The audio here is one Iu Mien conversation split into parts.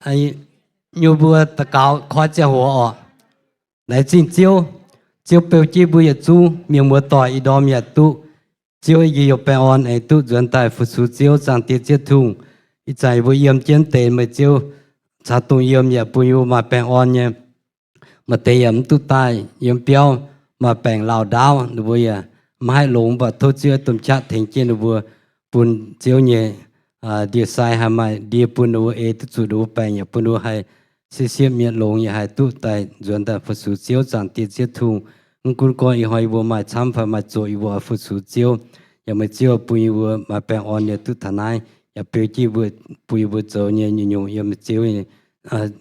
nyei mbuo daux gaux koi ziangh hoc oc. Laengz zingh Ziouv. Ziouv beu jienv mbuo yietc zungv mienh muoz-doic ih ndorm yaac duqv Ziouv yie yaac baengh orn aengx duqv nzuonx daaih fu-sux Ziouv Zaangc Diex Ziouv Tungh. Ih zanc yie mbuo yiem jienv deix meih Ziouv caux dongh yiem yaac bun yie mbuo maaih baengh orn nyei. Maaih deix yaac mv duqv daaih yiem biauv, maaih baengc lauh ndaauv, ninh mbuo yaac mv haih longx, mv baac tov Ziouv domh qaqv tengx jienv ninh mbuo, bun Ziouv nyei ndie-sai haih maaih ndie bun ninh mbuo, ei duqv zuqc ninh mbuo baengc yaac bun ninh mbuo haih sieqv-sieqv mietc longx, yaac haih duqv daaih nzuonx daaih fu-sux Ziouv Zaangc Diex Ziouv Tungh. Mv gunv gorngv ih hnoi yie mbuo maaih camv fai maaih zoqc, yie mbuo oix fu-sux Ziouv. Yaac meih Ziouv bun yie mbuo maaih baengh orn nyei duqv taux naaiv, yaac beu jienv mbuo, bun yie mbuo zoux nyei nyungc-nyungc yiem meih Ziouv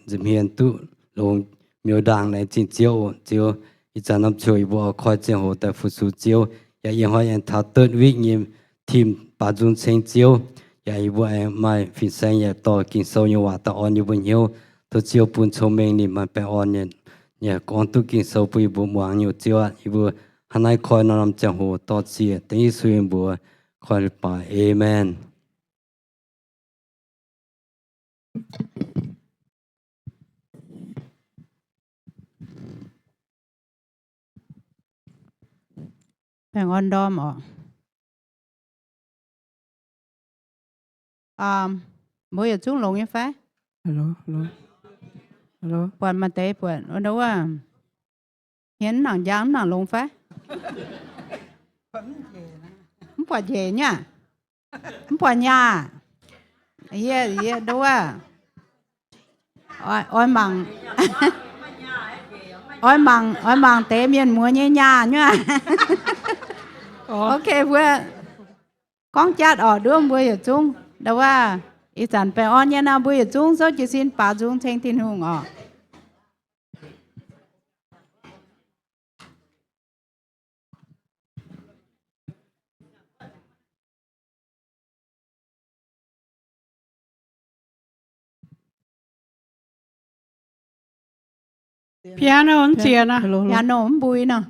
nza'hmien duqv longx miuc-ndaangc. Laengz zingh Ziouv oc. Ziouv, ih zanc norm ziouc yie mbuo oix koi ziangh hoc daaih fu-sux Ziouv. Yaac ih hnoi aengx taux เดือนวิก nyei tim baaux nzung ceng Ziouv. Yaac yie mbuo aengx maaih fin-saeng yaac dorh Ging-Sou nyei waac daaih orn yie mbuo hnyouv. Tov Ziouv bun cong-mengh ninh maaih baengh orn nyei, yaac gorngv duqv Ging-Sou bun yie mbuo muangx nyei Ziouv aac. Yie mbuo hnangv naaiv koi norm-norm ziangh hoc dorh ziec dengv Yesu nyei mbuox, koi leiz-baaix. Aamen. Baengh orn ndorm oc. Mbuo yietc zungv longx nyei fai? Buatc maaih deix buatc wuov, hmien mv nangc njang mv nangc longx fai? Mv buatc njiec nyei aac? Mv buatc nyaah. Yie, yie nduov. Oix mangc, oix mangc, oix mangc deix mienh muoz nyei nyaah nyei aac. Ok, mbuo gorngv jatv orqc, nduov mbuo yietc zungv nduov. Ih zanc baengh orn nyei nor, mbuo yietc zungv souv jiez sin baaux nzung ceng Tin-Hungh orqc. Piano mv ziex nor. Piano mv mbui nor.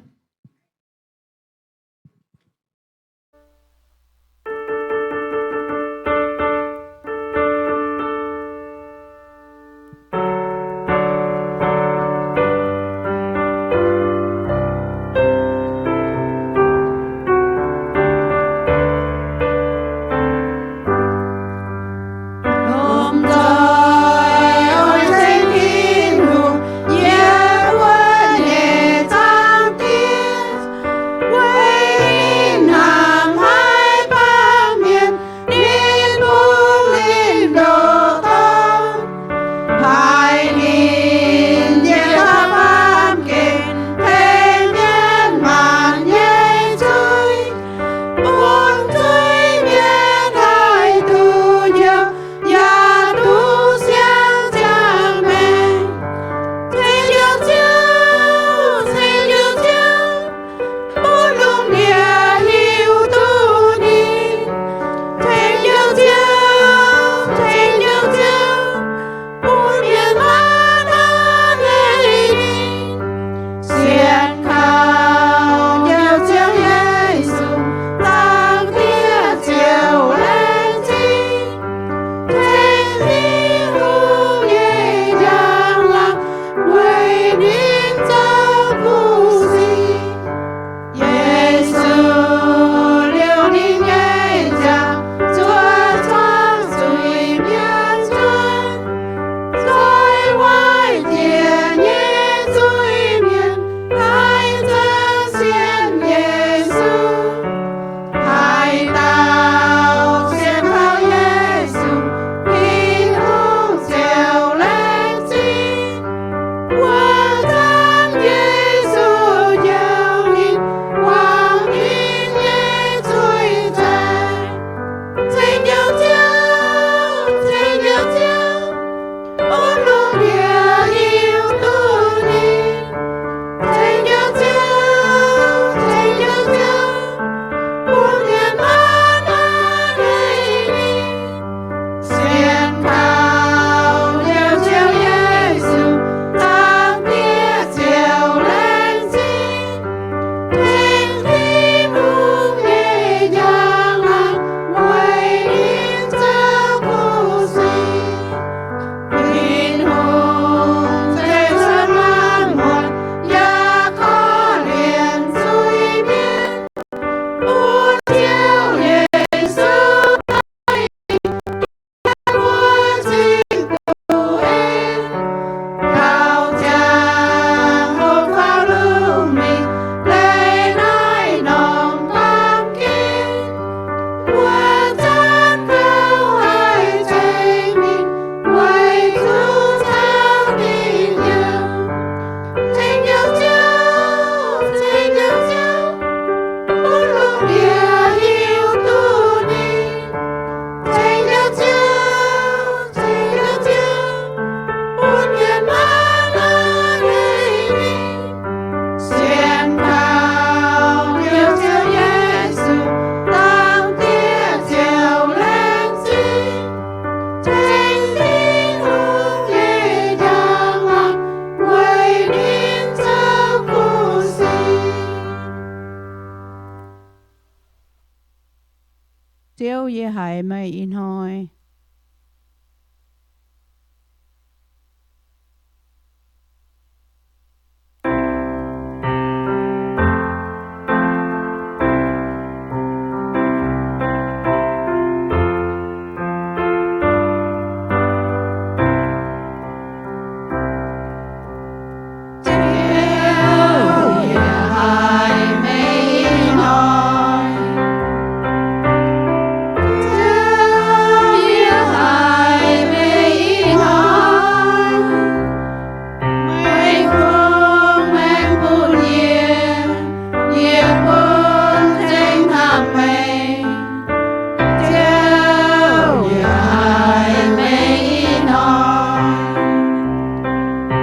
yie haiz meih ih hnoi.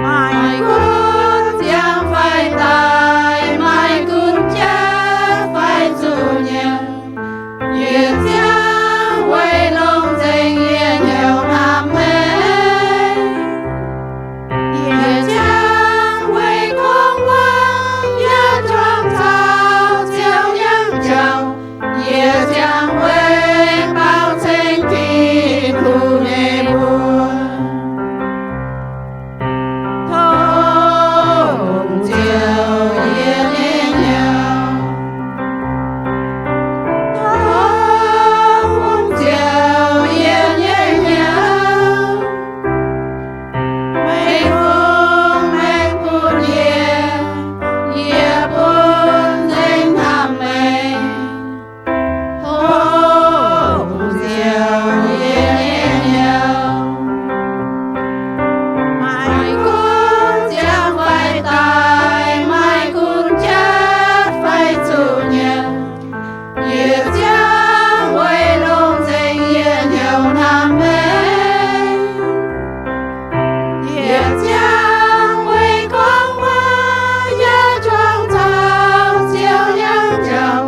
Maaih gunv ziangh fai daaih, maaih gunv jatv fai zuqc nyanc, yie ziangh weic longx nzengc yie hnyouv hnamv meih. Yie ziangh weic gorngv waac yaac juangc taux Ziouv nyei jauv. Yie ziangh weic baaux ceng Tin-Hungh nyei mbuox. Tov bun Ziouv yie nyei hnyouv. Tov bun Ziouv yie nyei hnyouv. Meih fungx maengc bun yie, yie bun nzengc hnamv meih. Tov bun Ziouv yie nyei hnyouv. Maaih gunv ziangh fai daaih, maaih gunv jatv fai zuqc nyanc, yie ziangh weic longx nzengc yie hnyouv hnamv meih. Yie ziangh weic gorngv waac yaac juangc taux Ziouv nyei jauv.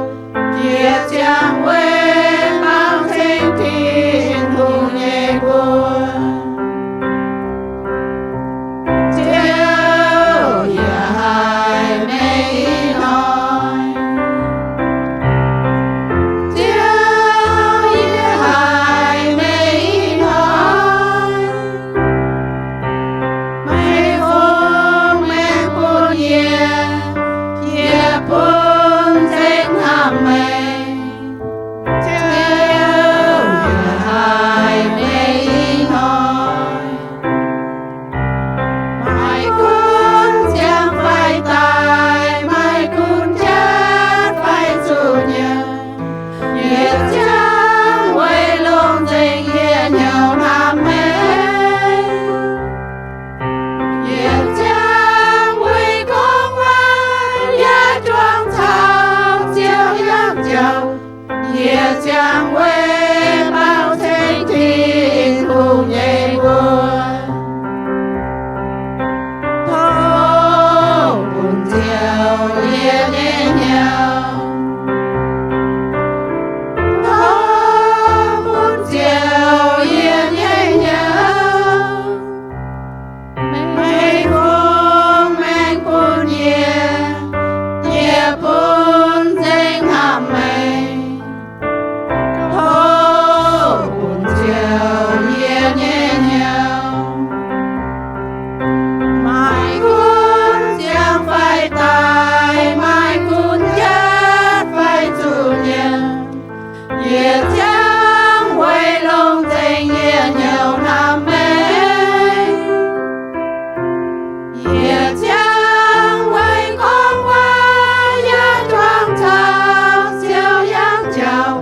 Yie ziangh weic baaux ceng Tin-Hungh nyei mbuox. Ziouv, yie haiz meih ih hnoi. Ziouv, yie haiz meih ih hnoi. Meih fungx maengc bun yie, yie bun nzengc hnamv meih. Ziouv, yie haiz meih ih hnoi. Maaih gunv ziangh fai daaih, maaih gunv jatv fai zuqc nyanc, yie ziangh weic longx nzengc yie hnyouv hnamv meih. Yie ziangh weic gorngv waac yaac juangc taux Ziouv nyei jauv. Yie ziangh weic baaux ceng Tin-Hungh nyei mbuox. Tov bun Ziouv yie nyei hnyouv. Tov bun Ziouv yie nyei hnyouv. Meih fungx maengc bun yie, yie bun nzengc hnamv meih. Tov bun Ziouv yie nyei hnyouv. Maaih gunv ziangh fai daaih, maaih gunv jatv fai zuqc nyanc, yie ziangh weic longx nzengc yie hnyouv hnamv meih. Yie ziangh weic gorngv waac yaac juangc taux Ziouv nyei jauv.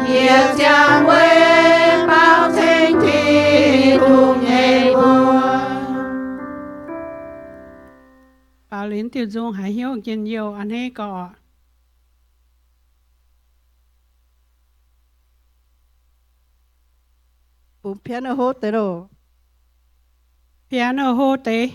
Yie ziangh weic baaux ceng Tin-Hungh nyei mbuox. Baaux linz diuh nzung haiz hnyouv njien-youh a'hneiv gorx. Bungx piano hov deix loh. Piano hov deix.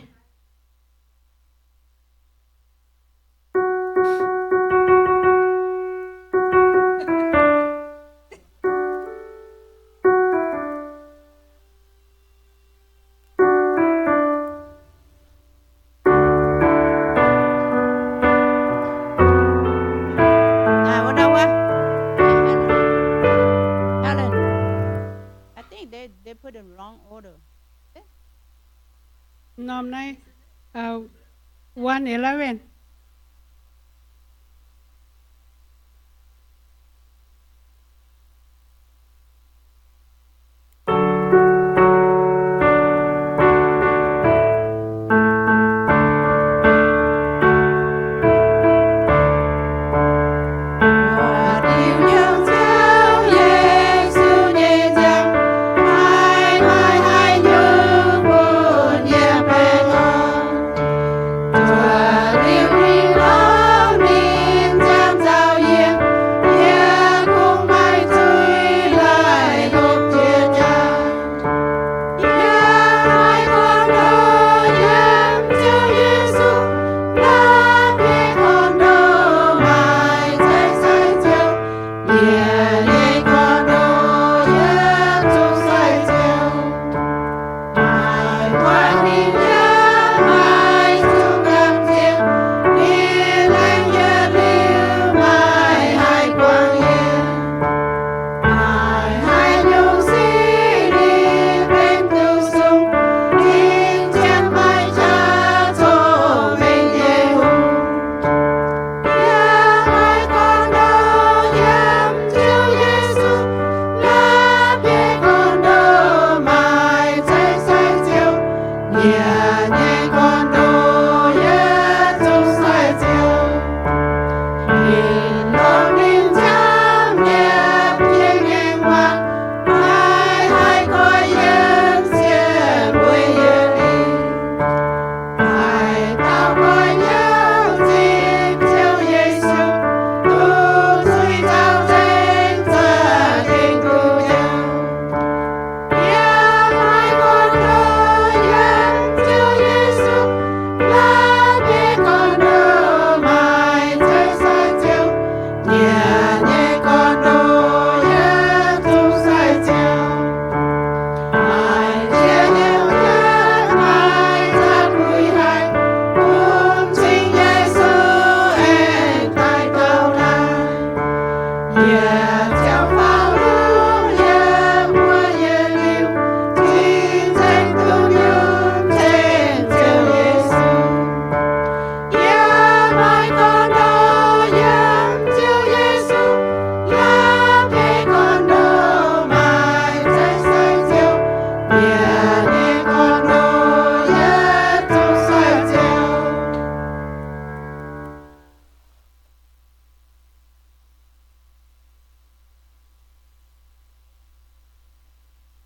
Norm naaiv, uh, one eleven.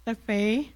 Da'feix.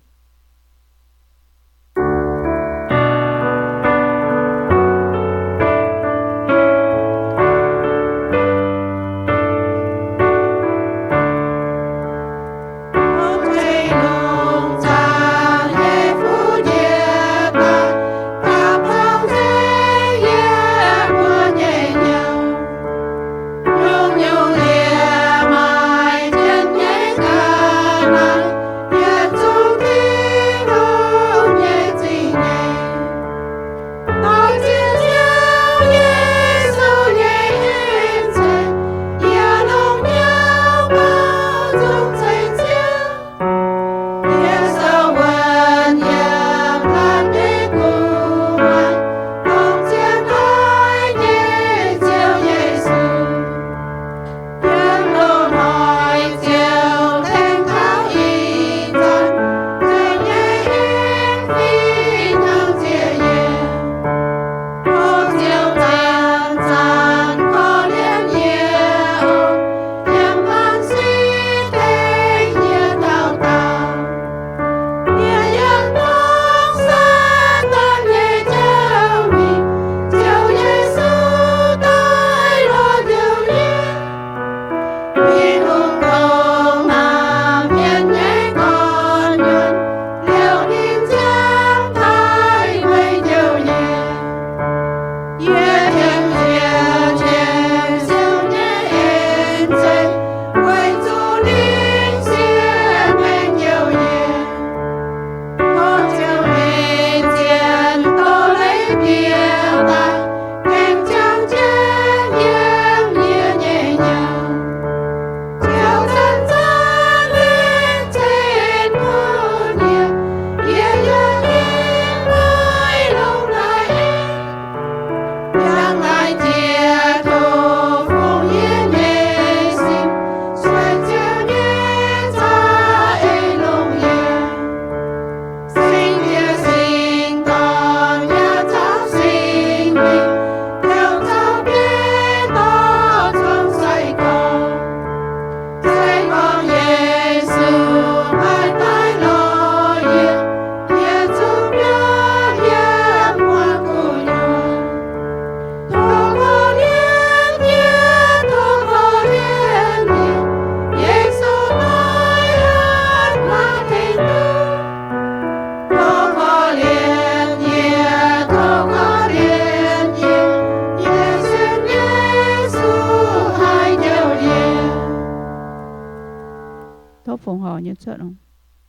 fongc horc nyei cuotv oc.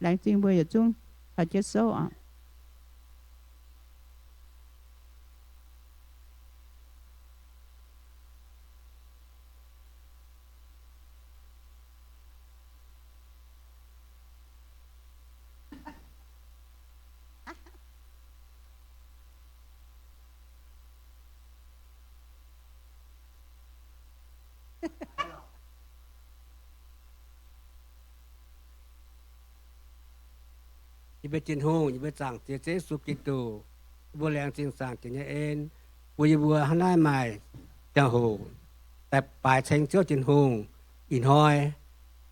Laengz zingh mbuo yietc zungv taux jienv souv oc. Yie mbuo Tin-Hungh, yie mbuo Zaangc Diex Ziouv Yesu Giduc, yie mbuo laengz zingh Zaangc Diex nyei en, bun yie mbuo hnangv naaiv maaih ziangh hoc daaih baaix ceng Ziouv Tin-Hungh. Ih hnoi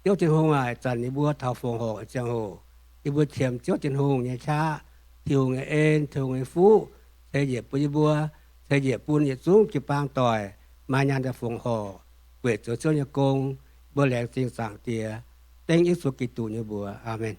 Ziouv Tin-Hungh aac, zanc yie mbuo taux fongc horc ziangh hoc, yie mbuo qiemx Ziouv Tin-Hungh nyei qaqv, Tin-Hungh nyei en, Tin-Hungh nyei fuqv ceix yietc bun yie mbuo, ceix yietc bun yietc zungv jiu-baang doic maaih nyaanh daaih fongc horc, weic zoux Ziouv nyei gong. Mbuo laengz zingh Zaangc Diex, dengv Yesu Giduc nyei mbuox. Aamen.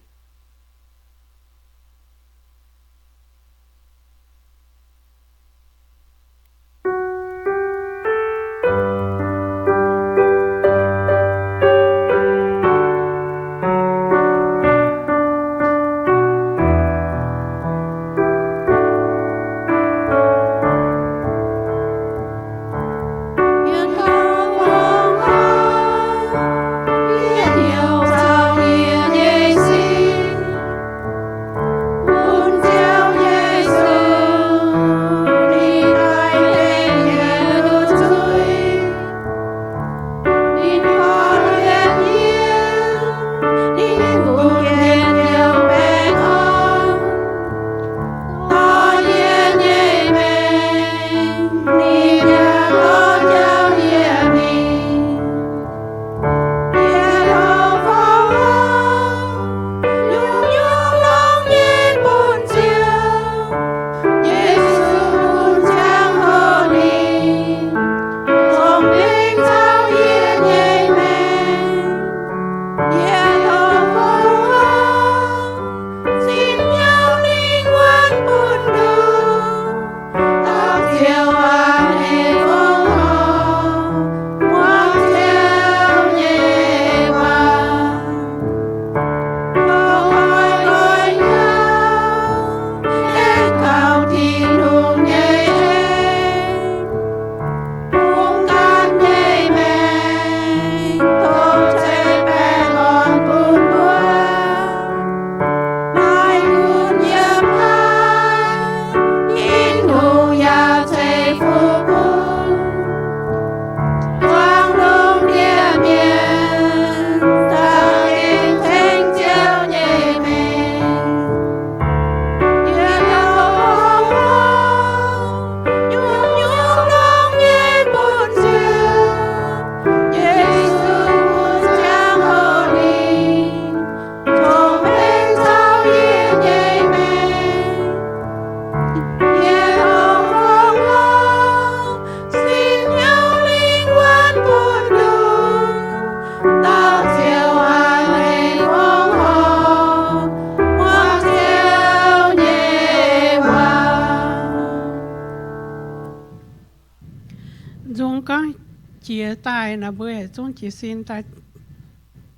Nzung gorngv jiex daaih nor, mbuo yietc zungv jiez sin daaih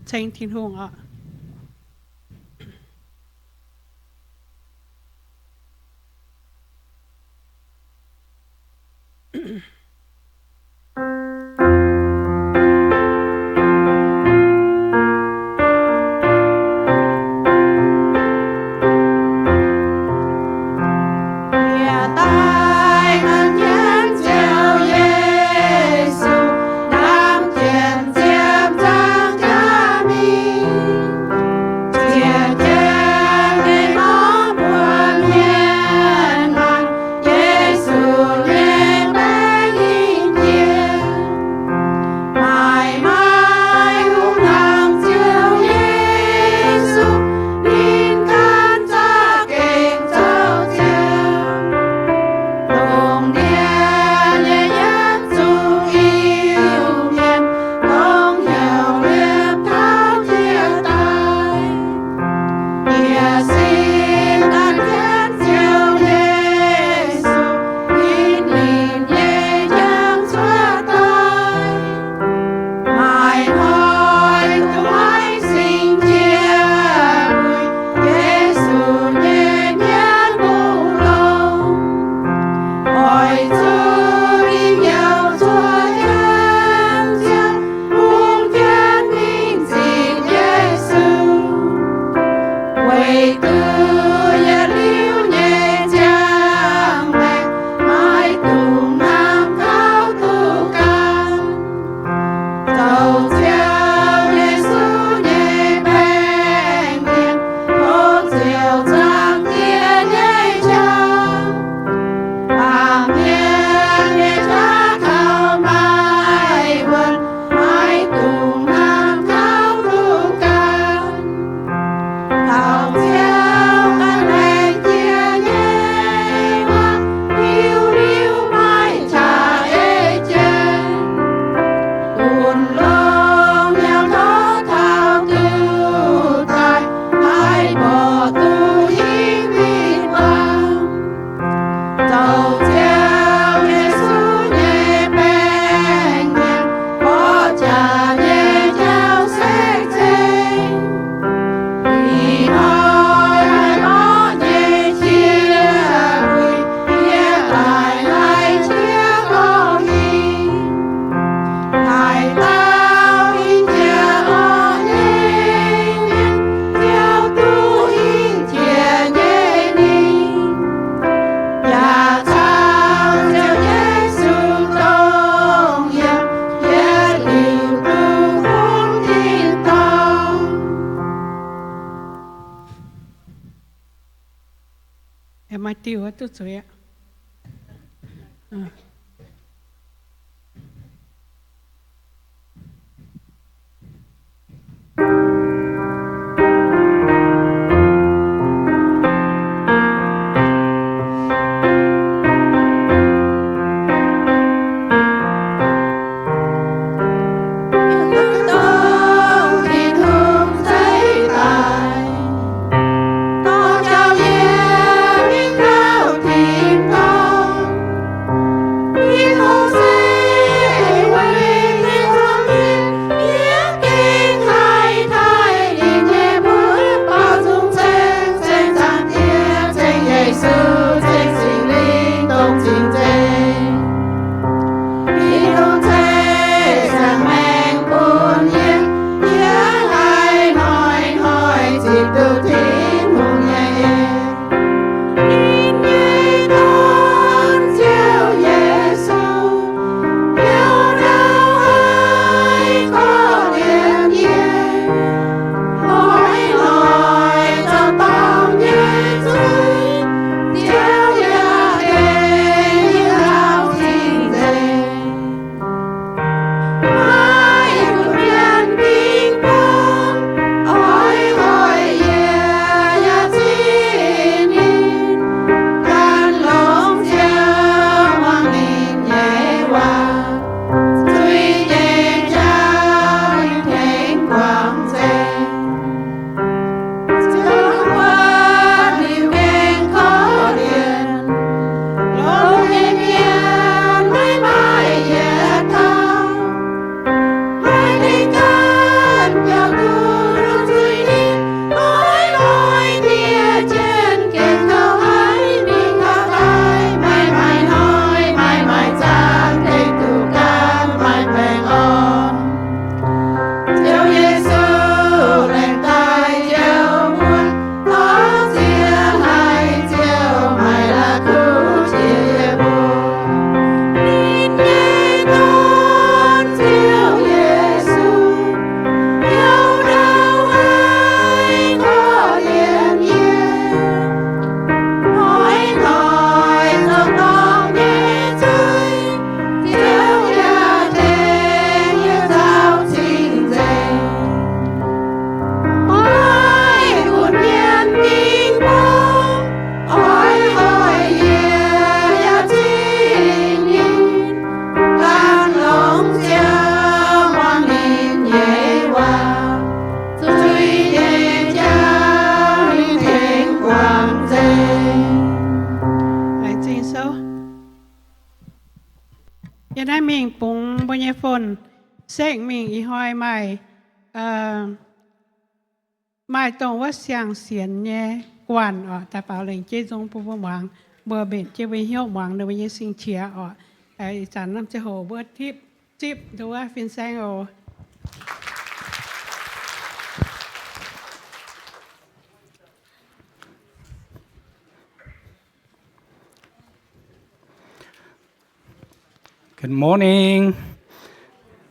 ceng Tin-Hungh oc. Maaih diuh duqv zuiz aqv. Laengz zingh sou. Yie naaiv mingh bungx mbuo nyei phone sekv mingh ih hnoi maaih, maaih dongh wuov siang-sienx nyei guanh oc, daaih faaux lengc jeiv nzung bun mbuo muangx, mbuo mbenc jienv mbuo nyei hnyouv muangx ninh mbuo nyei sing-qiex oc. Ih zanc norm ziangh hoc mbuo tipv zipv nduov fin-saeng oc. Good morning.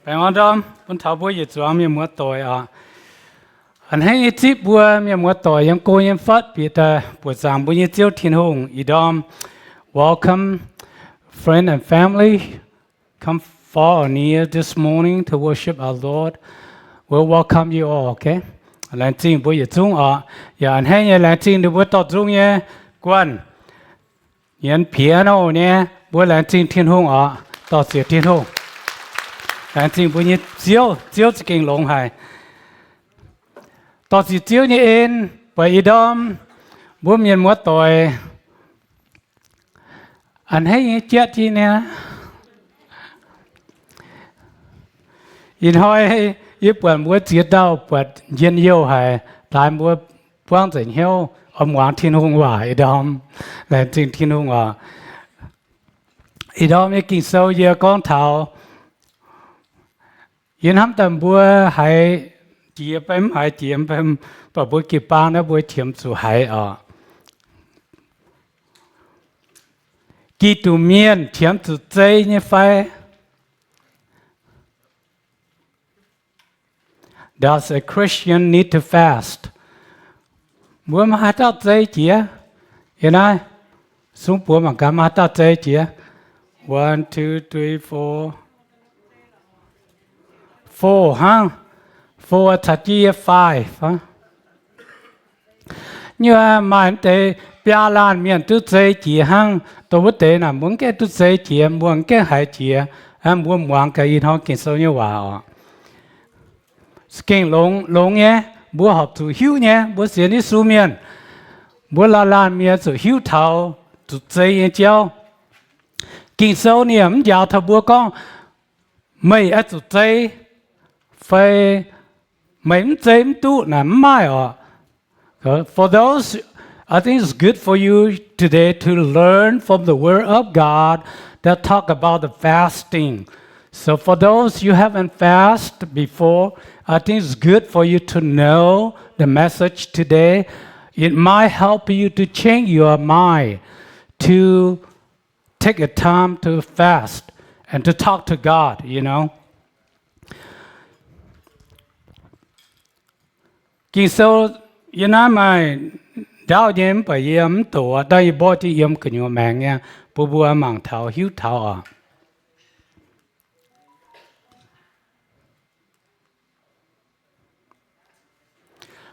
Baengh orn ndorm bun taux mbuo yietc zuangx mienh muoz-doic oc. A'hneiv nyei zipv mbuo mienh muoz-doic yiem go yiem fatv bieqc daaih buoqc zaangc mbuo nyei Ziouv Tin-Hungh ih ndorm. Welcome, friend and family. Come far or near this morning to worship our Lord. We'll welcome you all, okay? Laengz zingh mbuo yietc zungv oc. Yaac a'hneiv nyei laengz zingh ninh mbuo dorh nzung nyei guanh, nyienz piano nyei, mbuo laengz zingh Tin-Hungh oc. Dorh ziec Tin-Hungh. Laengz zingh mbuo nyei Ziouv, Ziouv za'gengh longx haic. Dorh ziec Ziouv nyei en buatc ih ndorm mbuo mienh muoz-doic a'hneiv nyei jatv jienv niaa. Ih hnoi yie buatc mbuo ziex dauh buatc njien-youh haic, daaih mbuo buangv nzengc hnyouv oix muangx Tin-Hungh waac ih ndorm. Laengz zingh Tin-Hungh oc. Ih ndorm nyei Ging-Sou yie gorngv taux, yie hnamv daaih mbuo haiz jiex fai mv haiz jiex fai, baac mbuo jiu-baang naaiv mbuo qiemx zuqc haiz oc. Giduc mienh qiemx zuqc zei nyei fai? Does a Christian need to fast? Mbuo maaih haaix dauh zei jiex? Yie naaiv, Sung buoz mangc gaax maaih dauh zei jiex. One, two, three, four. Four hnangv. Four caux jienv yie five. Nyuoz maaih deix biaa laanh mienh duqv zei jiex hnangv. Dongh wuov deix naaic mbuo mv gaengh duqv zei jiex, mbuo mv gaengh haiz jiex. Mbuo muangx gaax ih hnoi Ging-Sou nyei waac oc. Gengh longx, longx nyei, mbuo horpc zuqc hiuv nyei, mbuo sienx Yesu mienh. Mbuo laanh laanh mienh zuqc hiuv taux zuqc zei nyei jauv. Ging-Sou ninh yaac mv njaaux taux mbuo gorngv, meih oix zuqc zei, fai meih mv zei mv duqv naaic, mv maaih oc. For those, I think it's good for you today to learn from the Word of God that talk about the fasting. So for those you haven't fasted before, I think it's good for you to know the message today. It might help you to change your mind to take a time to fast and to talk to God, you know. Ging-Sou yie naaiv maaih ndaauv nyei mv baac yie mv doqc, daaih yie mborqv jienv yiem gu'nyuoz maengx nyei, bun mbuo mangc taux hiuv taux oc.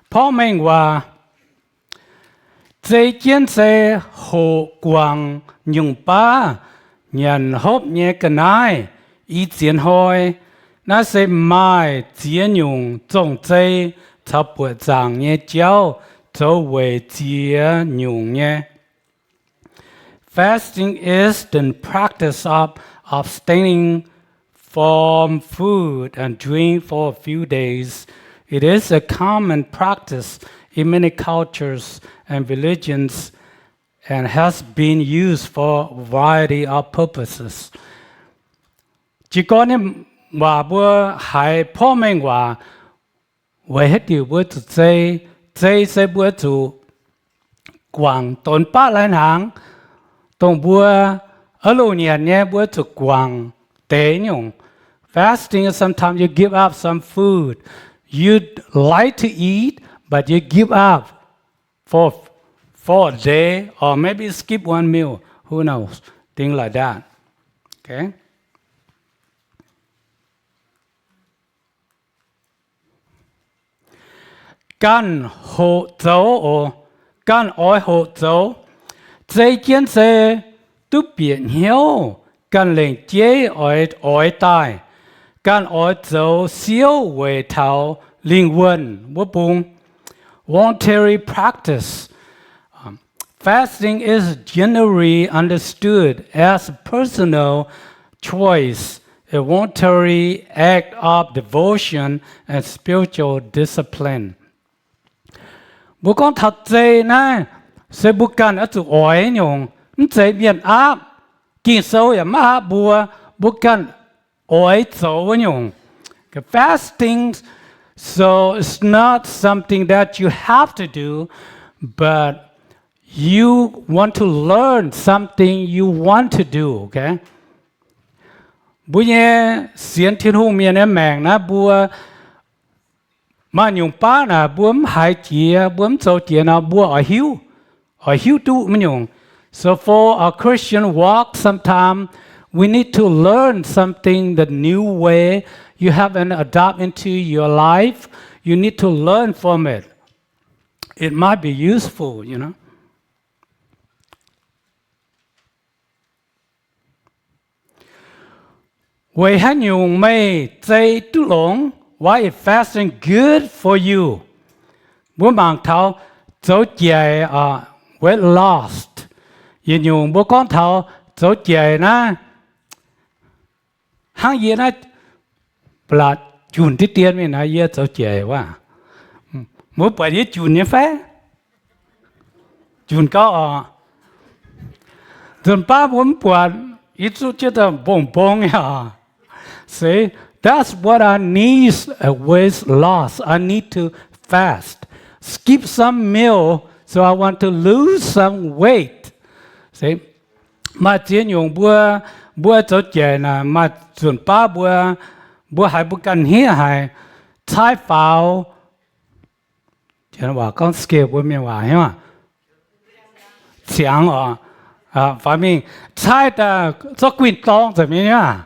Porv mengh waac, zei jienv se hoqc guangc nyungc baav nyanc hopv nyei ga'naaiv. I ziex hnoi naaiv se maaih ziex nyungc zong-zei caux buoqc zaangc nyei jauv zoux weic ziex nyungc nyei. Fasting is the practice of abstaining from food and drink for a few days. It is a common practice in many cultures and religions and has been used for a variety of purposes. Jiez gorn nyei waac mbuo haiz porv mengh waac, weic haaix diuc mbuo zuqc zei? Zei se mbuo zuqc guangc donx baav lai-hnaangx, dongh mbuo oix longc nyanc nyei mbuo zuqc guangc deix nyungc. Fasting is sometimes you give up some food you like to eat, but you give up for, for a day, or maybe skip one meal, who knows, things like that. Okay. Ganh hoqc zoux oc. Ganh oix hoqc zoux. Zei jienv se duqv bieqc hnyouv, ganh lengc jeiv oix, oix daaih. Ganh oix zoux siouv weic taux lingh wuonh wuov bung. Voluntary practice. Um, fasting is generally understood as a personal choice, a voluntary act of devotion and spiritual discipline. Mbuo gorngv taux zei naaiv, se mbuo ganh oix zuqc oix nyungc, mv zeiz mienh aapv. Ging-Sou yaac maiv aapv mbuo, mbuo ganh oix zoux wuov nyungc. Okay, fasting, so it's not something that you have to do, but you want to learn something you want to do, okay? Mbuo nyei sienx Tin-Hungh mienh nyei maengc naaiv, mbuo maaih nyungc baav naaic mbuo mv haiz jiex, mbuo mv zoux jiex nor, mbuo oix hiuv, oix hiuv duqv mv nyungc. So for a Christian walk, sometimes we need to learn something, the new way you haven't adopt into your life. You need to learn from it. It might be useful, you know. Weic haaix nyungc meih zei duqv longx? Why is fasting good for you? Mbuo mangc taux zoux jaic, weight loss. Yietc nyungc mbuo gorngv taux zoux jaic naaiv, hnangv yie naaiv, ba'laqc junc diqv dien mingh naaiv yie zoux jaic wuov. Mbuo buatc yie junc nyei fai? Junc gauh oc. Nzunc baav mbuo mv buatc, yie zuqv jienv mbong mbong nyei oc. See, that's what I need, a weight loss. I need to fast. Skip some meal, so I want to lose some weight. See, maaih ziex nyungc mbuo, mbuo zoux jaic naaic, maaih nzunc baav mbuo, mbuo haiz mbuo ganh hniev haic, caaiv faaux. Janx waac gorngv scale, mbuo mienh waac hnyouv, ciangx oc. faaux mingh caaiv daaih zorqv guinh dorng nzengc mi'aqv.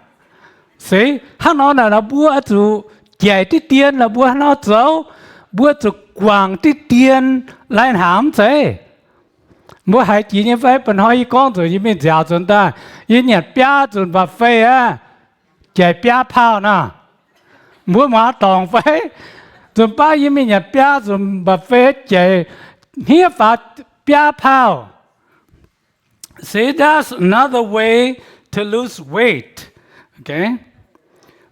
Se hnangv nor naaic, mbuo oix zuqc jaic diqv dien, mbuo hnangv nor zoux, mbuo zuqc guangc diqv dien lai-hnaangx mv zeiz. Mbuo haiz jiex nyei fai? Ba'hnoi yie gorngv nzunc yie mingh nziaauc nzunc daaih, yie nyanc biaav nzunc mba'fei aqv, jaic biaav pauh nor. Mbuo muangx dorngc fai? Nzunc baav yie mingh nyanc biaav nzunc mba'fei jaic hniev faaux biaav pauh. See, that's another way to lose weight.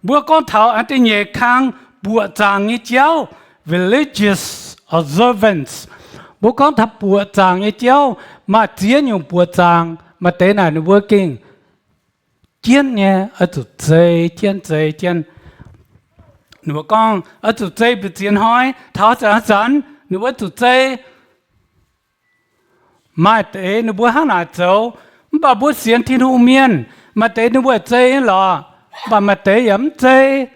Mbuo gorngv taux da'nyeic kang buoqc zaangc nyei jauv, religious observance. Mbuo gorngv taux buoqc zaangc nyei jauv, maaih ziex nyungc buoqc zaangc. Maaih deix naaic ninh mbuo gengh jienv nyei, oix zuqc zei jienv, zei jienv. Ninh mbuo gorngv oix zuqc zei mbu'ziex hnoi, taux zanc-zanc ninh mbuo zuqc zei. Maaih deix ninh mbuo hnangv naaic zoux, mv baac mbuo sienx Tin-Hungh mienh, maaih deix ninh mbuo zei nyei lorqc, mv baac maaih deix yaac mv zei.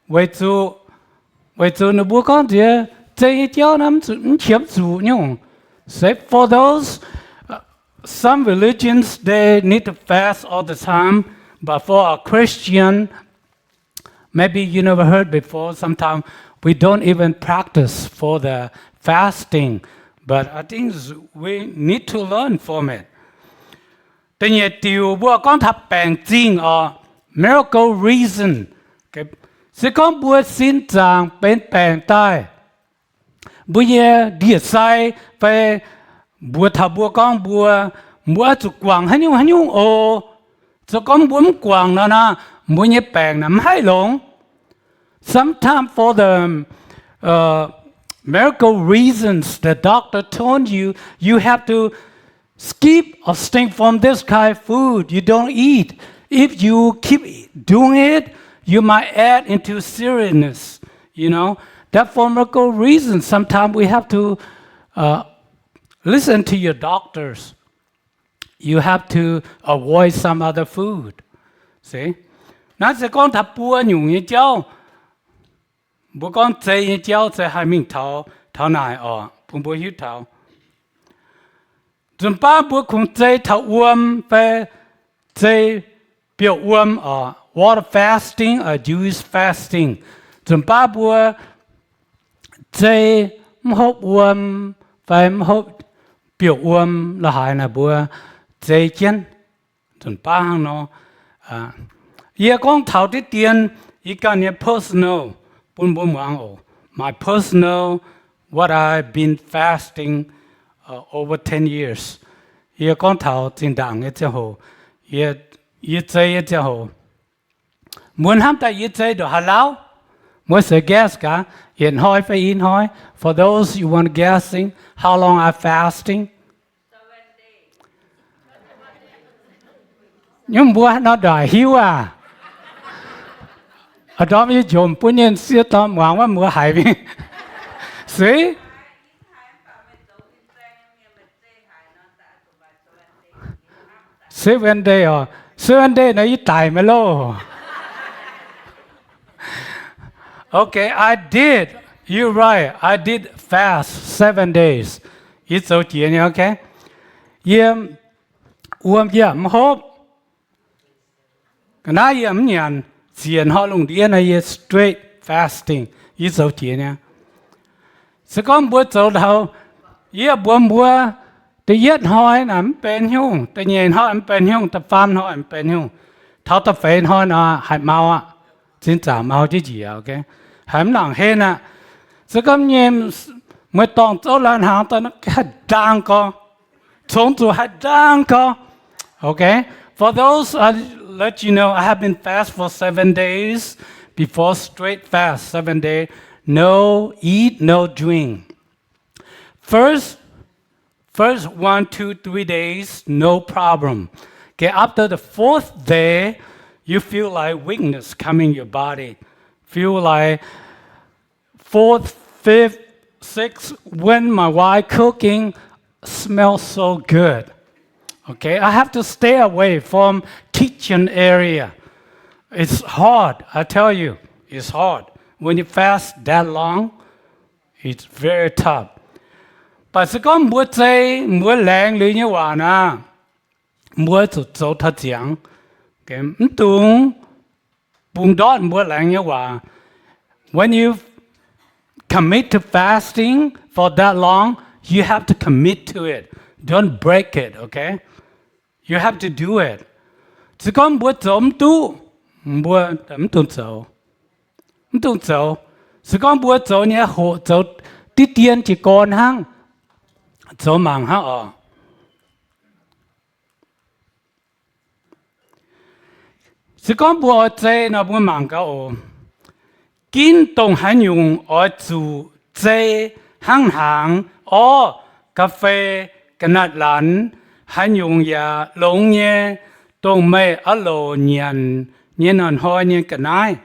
Weic zuqc, weic zuqc ninh mbuo gorngv nziex zei nyei jauv naaiv mv qiemx zuqc nyungc. Say for those, some religions, they need to fast all the time, but for a Christian, maybe you never heard before, sometimes we don't even practice for the fasting, but I think we need to learn from it. Da'nyeic diuc mbuo gorngv taux baengc zingh oc, medical reason. Se gorngv mbuo sin zaangc benx baengc daaih, mbuo nyei ndie-sai fai mbuox taux mbuo gorngv mbuo, mbuo oix zuqc guangc haaix nyungc haaix nyungc oc. Se gorngv mbuo mv guangc nor naaic, mbuo nyei baengc naaic mv haih longx. Sometimes for the, uh, medical reasons, the doctor told you, you have to skip or abstain from this kind of food. You don't eat. If you keep doing it, you might add into seriousness, you know. That for medical reasons, sometimes we have to, uh, listen to your doctors. You have to avoid some other food. See? Naaiv se gorngv taux buo nyungc nyei jauv. Mbuo gorngv zei nyei jauv se haih mingh taux, taux naaic oc, bun mbuo hiuv taux. Nzunc baav mbuo kungx zei taux wuom fai zei biouv wuom oc, water fasting or juice fasting. Nzunc baav mbuo zei mv hopv wuom fai mv hopv biouv wuom la'haaix naaic mbuo zei jienv. Nzunc baav hnangv nor. Yie gorngv taux diqv dien yie ganh nyei personal bun mbuo muangx oc. My personal, what I've been fasting, uh, over ten years. Yie gorngv taux zinh ndaangc nyei ziangh hoc, yie, yie zei nyei ziangh hoc. Mbuo hnamv daaih yie zei ndongc haaix lauv? Mbuo se guess gaax, yietc hnoi fai i hnoi. For those you want guessing, how long I fasting? Nyungc mbuo nor ndaaic hiuv aac. A'ndorm yie njomc bun nyei sieqv dorn muangx wuov mbuo haiz mingh. See? Seven day oc. Seven day nor yie daic meih loh. Okay, I did. You're right. I did fast seven days. Yie zoux jiex nyei, okay? Yie wuom yie mv hopv. Ga'naaiv yie mv nyanc, ziec hnoi lungh ndiev naaiv yie straight fasting. Yie zoux jiex nyei. Se gorngv mbuo zoux taux, yie mbuox mbuo, da'yietv hnoi naaic mv benx nyungc, da'nyeic hnoi mv benx nyungc, da'faam hnoi mv benx nyungc, taux da'feix hnoi nor haih mau aqv. Zinh zaangc mau jienv njiec, okay? Haiz mv nangc hen aqv. Se gorngv nyei mueiz dorngh zouv lai-hnaangx daaih haih ndaang gorx, congx zuqc haih ndaang gorx. Okay? For those, I let you know, I have been fast for seven days before, straight fast, seven days, no eat, no drink. First, first one, two, three days, no problem. Okay, after the fourth day, you feel like weakness coming your body. Feel like fourth, fifth, sixth, when my wife cooking, smells so good. Okay, I have to stay away from kitchen area. It's hard, I tell you, it's hard. When you fast that long, it's very tough. But se gorngv mbuo zei, mbuo laengz liuz nyei waac naaic, mbuo zuqc zoux taux ziangx. Mv dungx bungx ndortv mbuo laengz nyei waac. When you commit to fasting for that long, you have to commit to it. Don't break it, okay? You have to do it. Se gorngv mbuo zoux mv duqv, mbuo mv dungx zoux, mv dungx zoux. Se gorngv mbuo zoux nyei hoqc zoux diqv dien jiez gorn hnangv, zoux mangc hnangv oc. Se gorngv mbuo oix zei nor, mbuo mangc gaax oc. Ginv dongh haaix nyungc oix zuqc zei hnangv hnaangx, orv, ga'fei, ga'naaiv laanh, haaix nyungc yaac longx nyei, dongh meih oix louc nyanc nyei hnoi-hnoi nyei ga'naaiv.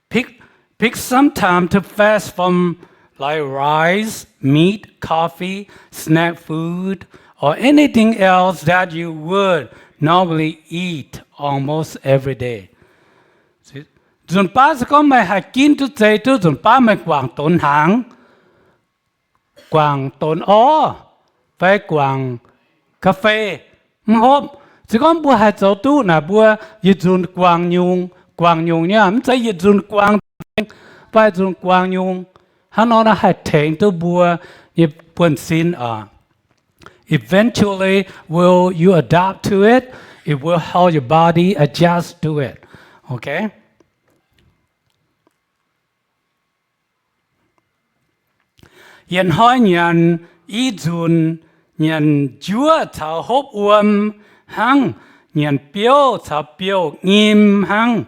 Pick, pick some time to fast from, like, rice, meat, coffee, snack food, or anything else that you would normally eat almost every day. Nzunc baav se gorngv meih haih ginv duqv zei duqv, nzunc baav meih guangc donx hnaangx, guangc donx orv, fai guangc ga'fei, mv hopv. Se gorngv mbuo haih zoux duqv naaic, mbuo yietc nzunc guangc nyungc, guangc nyungc nyei, mv zeiz yietc nzunc guangc, fai nzunc guangc nyungc. Hnangv nor naaic haih tengx duqv mbuo nyei buonv-sin oc. Eventually, will you adapt to it? It will help your body adjust to it. Okay? Yietc hnoi nyanc i nzunc, nyanc njuov caux hopv wuom hnangv, nyanc biouv caux biouv nyim hnangv,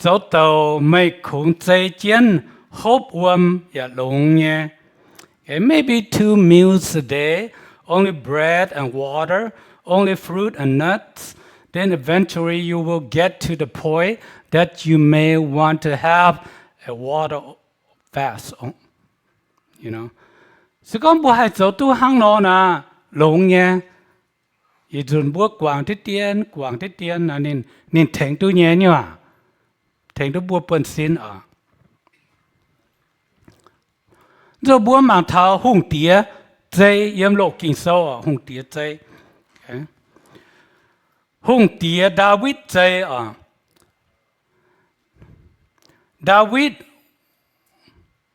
zoux douc meih kungx zei jienv hopv wuom yaac longx nyei. Okay, maybe two meals a day, only bread and water, only fruit and nuts. Then eventually you will get to the point that you may want to have a water fast. You know, se gorngv mbuo haih zoux duqv hnangv nor naaic, longx nyei. Yietc nzunc mbuo guangc diqv dien, guangc diqv dien, ninh, ninh tengx duqv nyei nyuoqc, tengx duqv mbuo buonv-sin oc. Nzunc mbuo mangc taux hungh diex zei yiem Loz-Ging Sou oc, hungh diex zei. Hungh diex Ndaawitv zei oc. Ndaawitv,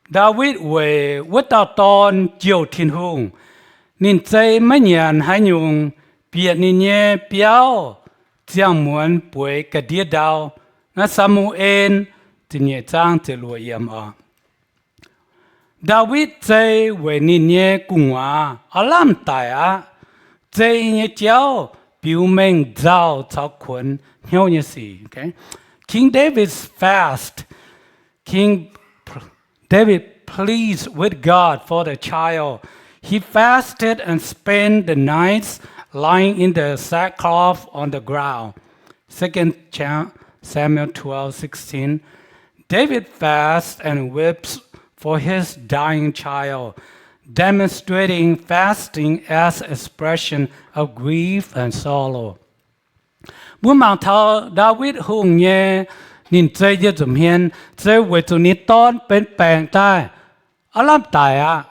Ndaawitv weic wuov dauh dorn jouh Tin-Hungh. Ninh zei maiv nyanc haaix nyungc, bieqc ninh nyei biauv ziangh muonz bueix ga'ndiev ndau. Naaiv Saa^mu^en ziepc nyeic zaang ziepc luoqc yiemc oc. Ndaawitv zei weic ninh nyei gu'nguaaz oix lamh daic aqv. Zei nyei jauv biux mengh nzauh caux kuonx hnyouv nyei sic. King David's fast. King David pleads with God for the child. He fasted and spent the nights lying in the sackcloth on the ground. Second Samuel twelve sixteen. David fasts and weeps for his dying child, demonstrating fasting as expression of grief and sorrow. Mbuo mangc taux Ndaawitv Hungh nyei, ninh zei nyei nza'hmien, zei weic zuqc ninh dorn benx baengc daaih, aav lamh daic aqv.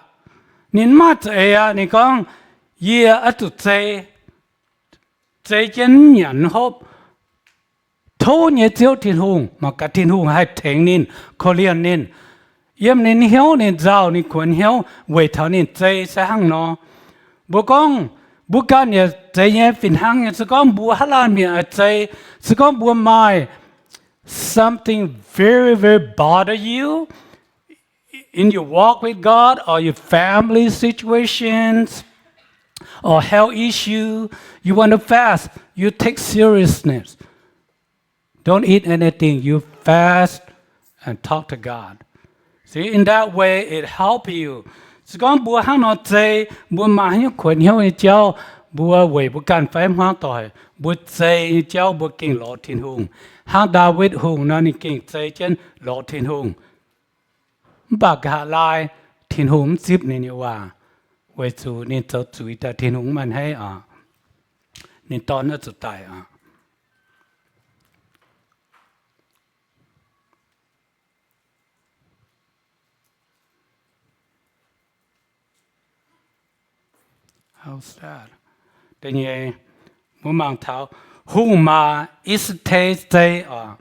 Ninh mv maaih za'eix aqv. Ninh gorngv, yie oix zuqc zei, zei jienv mv nyanc mv hopv. Tov nyei Ziouv Tin-Hungh, mangc gaax Tin-Hungh haih tengx ninh, korv-lienh ninh. Yiem ninh hnyouv ninh nzauh ninh kuonx hnyouv weic taux ninh zei se hnangv nor. Mbuo gorngv, mbuo ganh yaac zeiz nyei fih hnangv nyei. Se gorngv mbuo haaix laanh mienh oix zei, se gorngv mbuo maaih something very, very bother you in your walk with God or your family situations or health issue, you want to fast, you take seriousness. Don't eat anything. You fast and talk to God. See, in that way, it help you. Se gorngv mbuo hnangv nor zei, mbuo maaih hnyouv kuonx hnyouv nyei jauv, mbuo weic mbuo ganh fai hmuangv doic, mbuo zei nyei jauv mbuo gengh lorz Tin-Hungh. Hnangv Ndaawitv Hungh nor, ninh gengh zei jienv lorz Tin-Hungh. Mv baac nqa'haav laai Tin-Hungh mv zipv ninh nyei waac, weic zuqc ninh zoux zuiz daaih Tin-Hungh mv maaih hneiv oc. Ninh dorn oix zuqc daic oc. How's that? Da'nyeic, Mbuo mangc taux hungh maac Ester zei oc.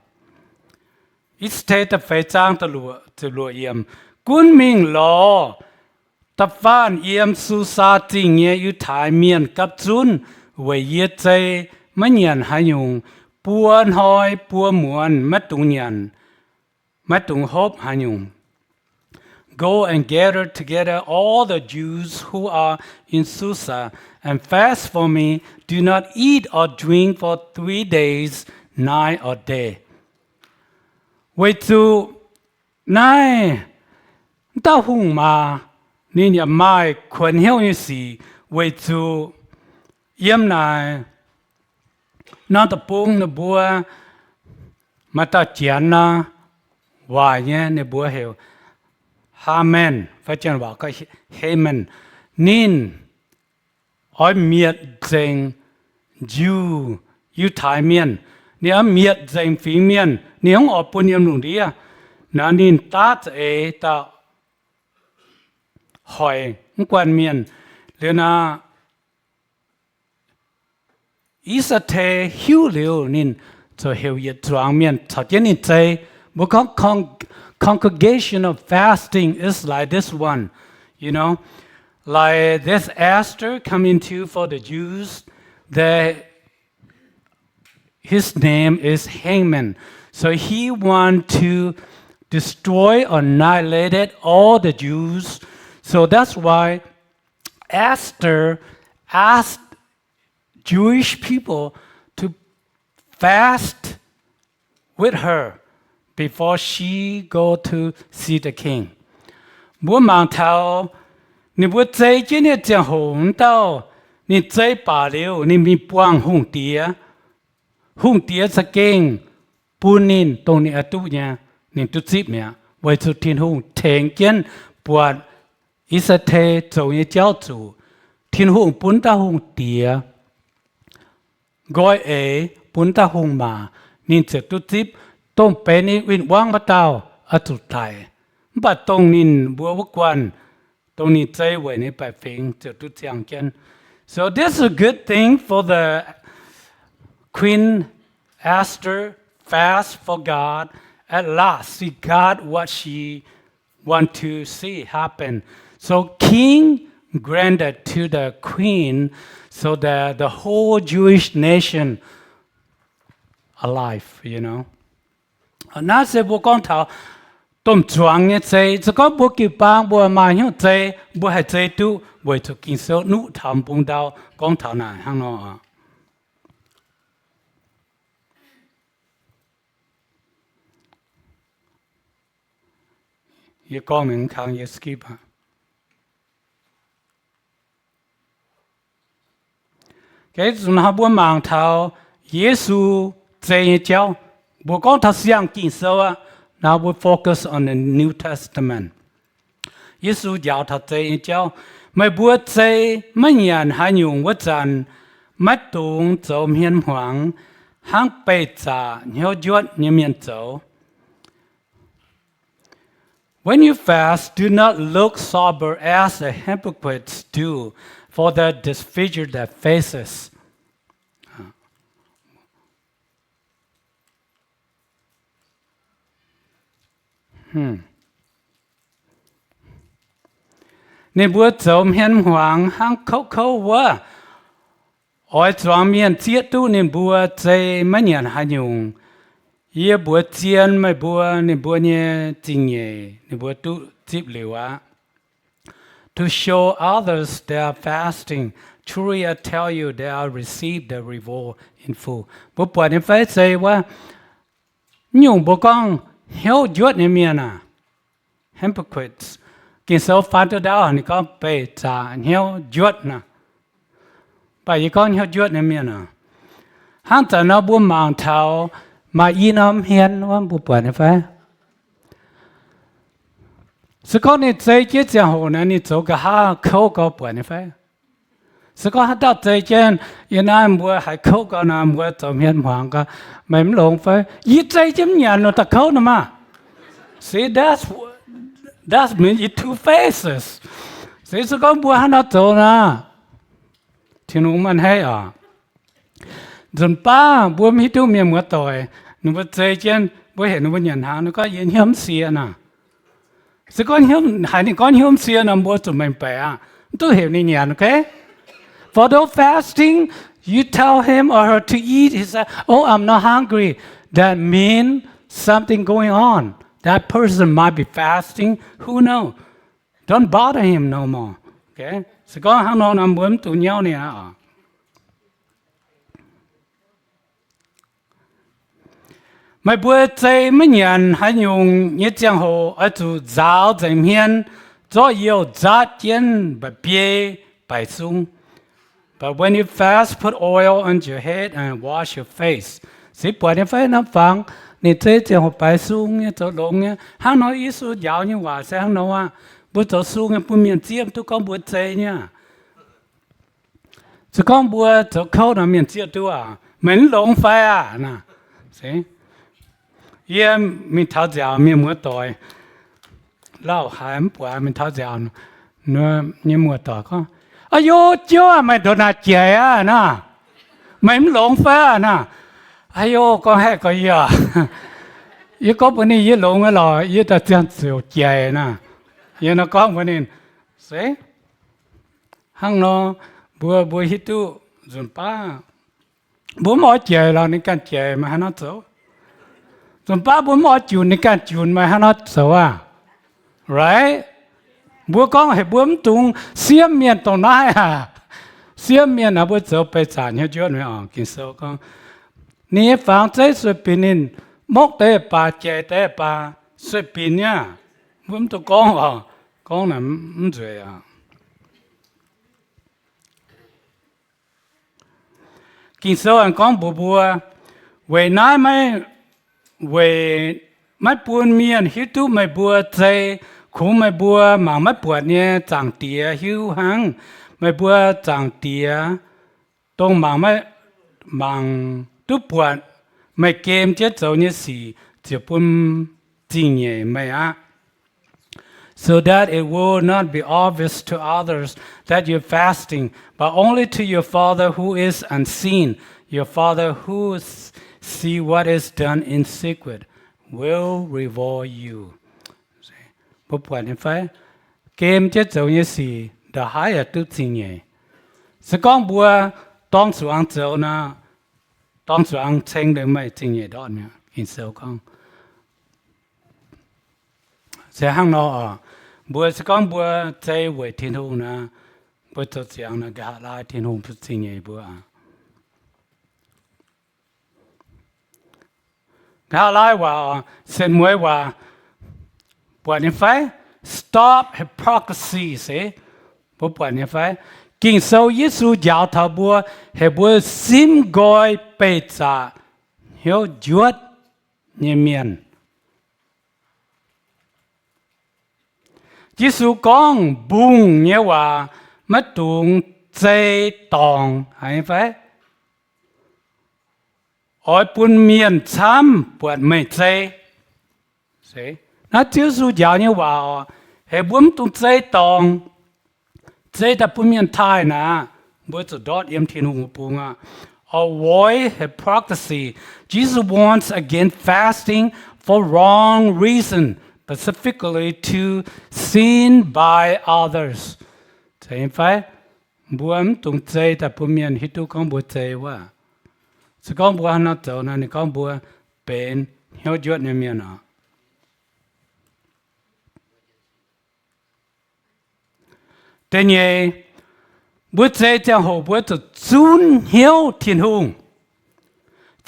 Ester da'feix zaang ziepc luoqc yiem, gunv mingh lorz da'faanh yiem Susaa Zingh nyei Yiutai Mienh gapv zunv weic yie zei maiv nyanc haaix nyungc buo hnoi buo muonz, maiv dungx nyanc, maiv dungx hopv haaix nyungc. Go and gather together all the Jews who are in Susa and fast for me. Do not eat or drink for three days, night or day. Weic zuqc naaiv dauh hungh maac ninh yaac maaih kuonx hnyouv nyei sic, weic zuqc yiem naaic norm deic-bung ninh mbuo maaih dauh Janx nor, waaic nyei, ninh mbuo heuc Haman fai janx waac gorngv Haman. Ninh oix mietc nzengc Jew, Yiutai Mienh. Ninh oix mietc nzengc fingx mienh, ninh mv oix bun yiem lungh ndiev. Naaiv ninh daav za'eix dauh hoic mv guanh mienh. Liuz naaic, Ester hiuv liuz, ninh ziouc heuc yietc zuangx mienh caux jienv ninh zei. Mbuo gorngv con- congregation of fasting is like this one, you know, like this Esther coming to for the Jews, they his name is Haman. So he want to destroy or annihilated all the Jews. So that's why Esther asked Jewish people to fast with her before she go to see the king. Mbuo mangc taux ninh mbuo zei jienv nyei ziangh hoc wuov dauh, ninh zei baac liuz, ninh mingh buangh hungh diex. Hungh diex za'gengh bun ninh dongh ninh oix duqv nyei, ninh duqv zipv mi'aqv, weic zuqc Tin-Hungh tengx jienv buatc Ester zoux nyei jauv zuqc. Tin-Hungh bun dauh hungh diex nqoi eix bun dauh hungh maac, ninh ziouc duqv zipv. Dongh benx ninh win-wangv wuov dauh oix zuqc daic, mv baac dongh ninh mbuo wuov guanh, dongh ninh zei weic ninh baeqc fingx ziouc duqv ziangh jienv. So this is a good thing for the Queen Esther fast for God. At last, she got what she want to see happen. So king granted to the queen so that the whole Jewish nation alive, you know. Naaiv se mbuo gorngv taux domh zuangx nyei zei. Se gorngv mbuo jiu-baang mbuo maaih hnyouv zei, mbuo haih zei duqv weic zuqc Ging-Sou nuqv taux mbung ndau gorngv taux naaic hnangv nor. Yie gorngv mingh kang yie skip aqv. Zunc naaiv mbuo mangc taux Yesu zei nyei jauv. Mbuo gorngv taux siang Ging-Sou aqv. Now we focus on the New Testament. Yesu njaaux taux zei nyei jauv. Meih mbuo zei maiv nyanc haaix nyungc wuov zanc, maiv dungx zoux hmien hmuangx hnangv beih zaqc hnyouv njuotv nyei mienh zoux. When you fast, do not look sober as the hypocrites do, for they disfigure their faces. Ninh mbuo zoux hmien hmuangx hnangv kouv kouv wuov, oix zuangx mienh zieqv duqv ninh mbuo zei maiv nyanc haaix nyungc. Yie mbuox zien meih mbuo, ninh mbuo nyei zingh nyeic ninh mbuo duqv zipv liuz aqv. To show others they are fasting, truly I tell you, they are receive the reward in full. Mbuo buatc nyei fai zei wuov, nyungc mbuo gorngv hnyouv njuotv nyei mienh aah, hypocrites. Ging-Sou faan duqv ndaauv ninh gorngv beih zaqc hnyouv njuotv naaic. Mv baac yie gorngv hnyouv njuotv nyei mienh aah. Hnangv zanc nor mbuo mangc taux maaih i norm hmien wuov, mbuo buatc nyei fai? Se gorngv ninh zei jienv ziangh hoc naaic, ninh zoux nqa'haav kouv gau, buatc nyei fai? Se gorngv haaix dauh zei jienv yiem naaiv mbuo haiz kouv gau nor, mbuo zoux hmien hmuangx gau, meih mv longx fai? Yie zei jienv mv nyanc nor daaih kouv nor maah. See, that's, that's mean it two faces. Se, se gorngv mbuo hnangv nor zoux nor, Tin-Hungh maiv a'hneiv oc. Nzunc baav mbuo mv hiuv duqv mienh muoz-doic, ninh mbuo zei jienv, mbuo heuc ninh mbuo nyanc hnaangx, ninh gorngv, Yie hnyouv mv sie naaic. Se gorngv hnyouv, haiz ninh gorngv hnyouv mv sie nor, mbuo zuqc mengh baeqc aqv, mv duqv heuc ninh nyanc, okay? For those fasting, you tell him or her to eat, he said, Oh, I'm not hungry. That means something going on. That person might be fasting. Who know? Don't bother him no more. Okay? Se gorngv hnangv nor nor, mbuo mv dungx nyauv ninh aqv. Meih mbuo zei maiv nyanc haaix nyungc nyei ziangh hoc oix zuqc nzaaux nzengc hmien, zorqv youh nzaatv jienv mba'biei baix sung. But when you fast, put oil on your head and wash your face. Se buatc nyei fai norm fangx, ninh zei ziangh hoc baix sung nyei, zoux longx nyei. Hnangv nor Yesu njaaux nyei waac se hnangv nor aqv. Mbuo zoux sung nyei bun mienh zieqv duqv gorngv mbuo zei nyei aqv. Se gorngv mbuo zoux kouv nor, mienh zieqv duqv aqv, meih mv longx fai aqv naaic. Se, yie mingh taux nziaauc, mienh muoz-doic lauh haic mv buatc, mingh taux nziaauc, nyei muoz-doic gorngv, Aa yo, Jiouv aac, meih ndongc naaic jaic aqv naaic. Meih mv longx fai aqv naaic. Aa yo, gorngv haeqv gorx yie, yie gorngv mbuox ninh yie longx aqv lorqc, yie daaih ziangh ziouc jaic naaic. Yie nor gorngv mbuox ninh, se hnangv nor, mbuo, mbuo hiuv duqv nzunc baav mbuo mv oix jaic lorqc, ninh ganh jaic, meih hnangv naaiv zoux. Nzunc baav mbuo mv oix junc, ninh ganh junc, meih hnangv naaiv zoux aqv. Right? Mbuo gorngv heuc mbuo mv dungx siemv mienh dongh naaiv aqv. Siemv mienh aqv, mbuo zoux beih zaqc hnyouv njuotv mi'aqv. Ging-Sou gorngv, ninh nyei fangx zeiv sueih binc ninh, mokv deix baac, jaic deix baac, sueih binc nyei aqv. Mbuo mv dungx gorngv oc. Gorngv naaic mv nzueic aqv. Ging-Sou aengx gorngv mbuox mbuo, weic naaiv maiv, weic maiv bun mienh hiuv duqv meih mbuo zei, kungx meih mbuo mangc maiv buatc nyei Zaangc Diex hiuv hnangv. Meih mbuo Zaangc Diex, dongh mangc maiv, mangc duqv buatc meih gem jienv zoux nyei sic, ziouc bun zingh nyeic meih aqv. So that it will not be obvious to others that you're fasting, but only to your Father who is unseen. Your Father who s-, see what is done in secret will reward you. Mbuo buatc nyei fai? Gem jienv zoux nyei sic, ndongc haaix yaac duqv zingh nyeic. Se gorngv mbuo dorng zuangx zoux nor, dorng zuangx ceng liuz meih zingh nyeic ndortv mi'aqv. Ging-Sou gorngv, se hnangv nor oc, mbuo se gorngv mbuo zei weic Tin-Hungh nor, mbuo zoux ziangx nor, nqa'haav laai Tin-Hungh bun zingh nyeic mbuo aqv. Nqa'haav laai waac, setv mueiz waac, buatc nyei fai? Stop hypocrisy, se. Mbuo buatc nyei fai? Ging-Sou Yesu njaaux taux mbuo, heuc mbuo simv nqoi beih zaqc hnyouv njuotv nyei mienh. Yesu gorngv mbungh nyei waac maiv dungx zei dorngc, haiz nyei fai? Oix bun mienh camv buatc meih zei. Se, naaiv Ziouv Yesu njaaux nyei waac oc, heuc mbuo mv dungx zei dorngc. Zei daaih bun mienh taaih naaic, mbuo zuqc ndortv yiem Tin-Hungh bung aqv. Avoid hypocrisy. Jesus warns against fasting for wrong reason, specifically to seen by others. Zeiz fai? Mbuo mv dungx zei daaih bun mienh hiuv duqv gorngv mbuo zei wuov. Se gorngv mbuo hnangv nor zoux nor, ninh gorngv mbuo benx hnyouv njuotv nyei mienh oc. Da'nyeic, mbuo zei ziangh hoc mbuo zuqc zunv hnyouv Tin-Hungh.